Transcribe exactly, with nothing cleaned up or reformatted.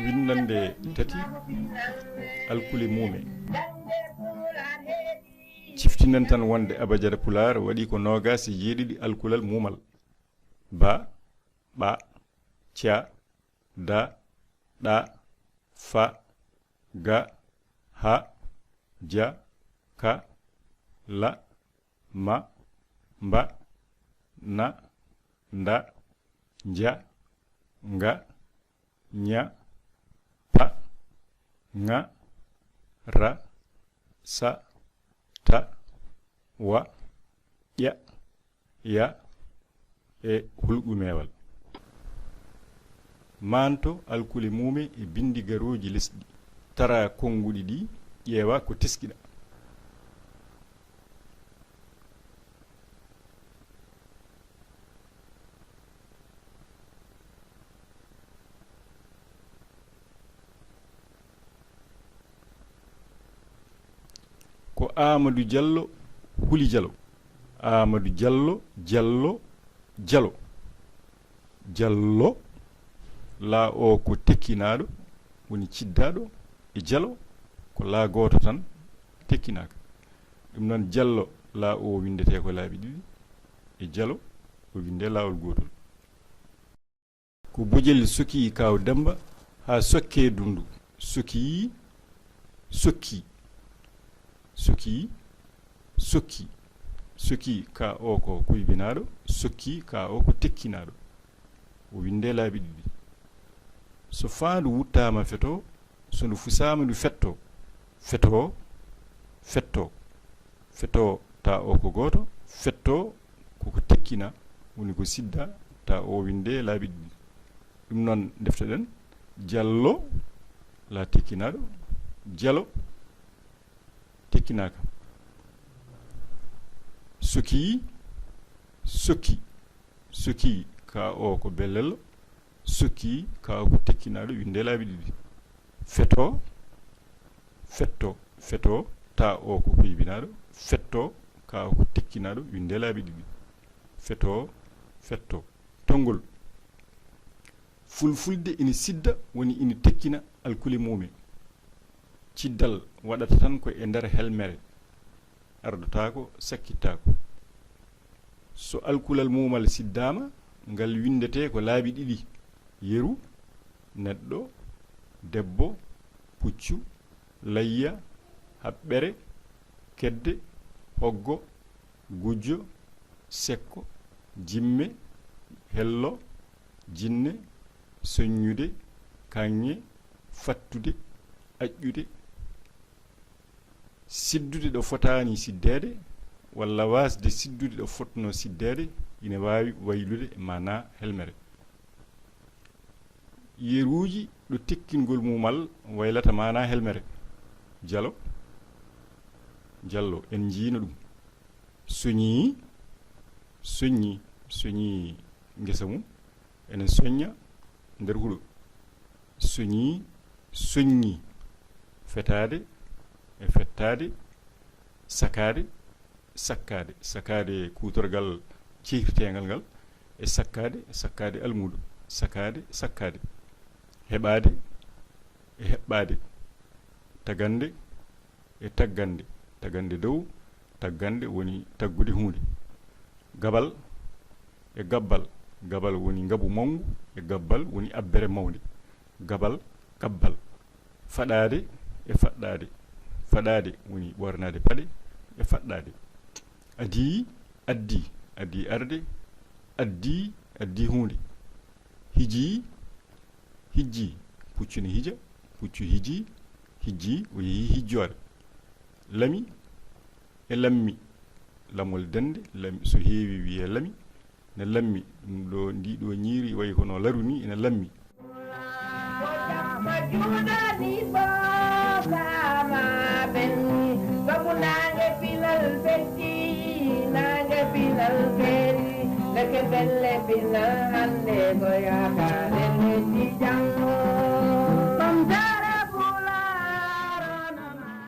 Winndannde tati, alkule muume. Ciftinden tan wonde abajada Pulaar waɗi ko noogaas e jeeɗiɗi alkulal muumal. Ba, ɓa, ca, da, ɗa, fa, ga, ha, ja, ka, la, ma, mba, na, nda, nja, nga, ña, pa, ŋa, ra, sa, ta, wa, ƴa, ya e hulɓumeewal. Maanto alkule muume e binndi garooji lesɗi. Tara konnguɗi ɗi, ƴeewa ko teskiɗa. Ko Aamadu Jallo huli Jalo. Aamadu Jallo, Jallo, Jalo. Jallo, laa o ko tekkinaaɗo, woni ciddaaɗo, e Jalo, ko laa gooto tan tekkinaaka. Ɗum noon, Jallo, laa o winndetee ko laabi ɗiɗi, e Jalo, o winndee laawol gootol. Ko Bojel sokii Kaaw Demmba haa sokkee Dunndu. Sokii, sokkii, sokii, sokkii, sokii, ka o ko kuybinaaɗo, sokkii ka o ko tekkinaaɗo. O winndee laabi ɗiɗi. So faandu wuttaama feto, so ndu fusaama ndu fetto. Feto, fetto, feto, ta o ko gooto, fetto, koko tekkina, woni ko sidda, ta o winndee laabi ɗiɗi. Ɗum noon, ndeftoɗen, Jallo, la tekkinaaɗo, Jalo, tekkinaaka. Sokii, sokki, sokii, ka o ko bellello, sokki, ka o ko tekkinaaɗo, winndee laabi ɗiɗi. Feto, fetto, feto, ta o ko kuybinaaɗo, fetto, ka o ko tekkinaaɗo, winndee laabi ɗiɗi. Feto, fetto. Tonngol. Fulfulde ina sidda, woni ina tekkina alkule muume. Ciddal waɗata tan ko e nder helmere, ardotaako, sakkittaako. So alkulal muumal siddaama, ngal winndetee ko laabi ɗiɗi, yeru, neɗɗo, debbo, puccu, layya, haɓɓere, kedde, hoggo, gujjo, sekko, jimme, hello, jinne, soññude, kaŋŋe, fattude, aƴƴude, siddude ɗo fotaani siddeede, walla waasde siddude ɗo fotnoo siddeede, ina waawi waylude e maanaa helmere. Yeruuji ɗo tekkingol muumal waylata maanaa helmere. Jalo, Jallo, en njiino ɗum. Soñii, soññii, soñii ngesa mum, ene soñña nder huɗo. Soñii, soññii, fetaade, e fettaade, sakaade, sakkaade, sakaade kuutorgal ceyrteengal ngal, e sakkaade, sakkaade almuudo, sakaade, sakkaade, heɓaade, e heɓɓaade, tagande, e taggande, tagande dow, taggande woni taggude huunde. Gabal e gabbal, gabal woni ngabu mawngu, e gabbal woni abbere mawnde. Gabal, gabbal. Faɗaade e faɗɗaade, faɗaade woni ɓoornaade paɗe e faɗɗaade. Adii, addii, addii arde, addii, addii huunde. Hijii, hijjii, puccu ne hija, puccu hijii, hijjii, o yehii hijjoore. Lami e lammi, lamol dennde, lami, so heewi wiyee lami, ne lammi. Ɗum ɗo, ndii ɗo ñiiri wayi hono laru ni, ene lammi.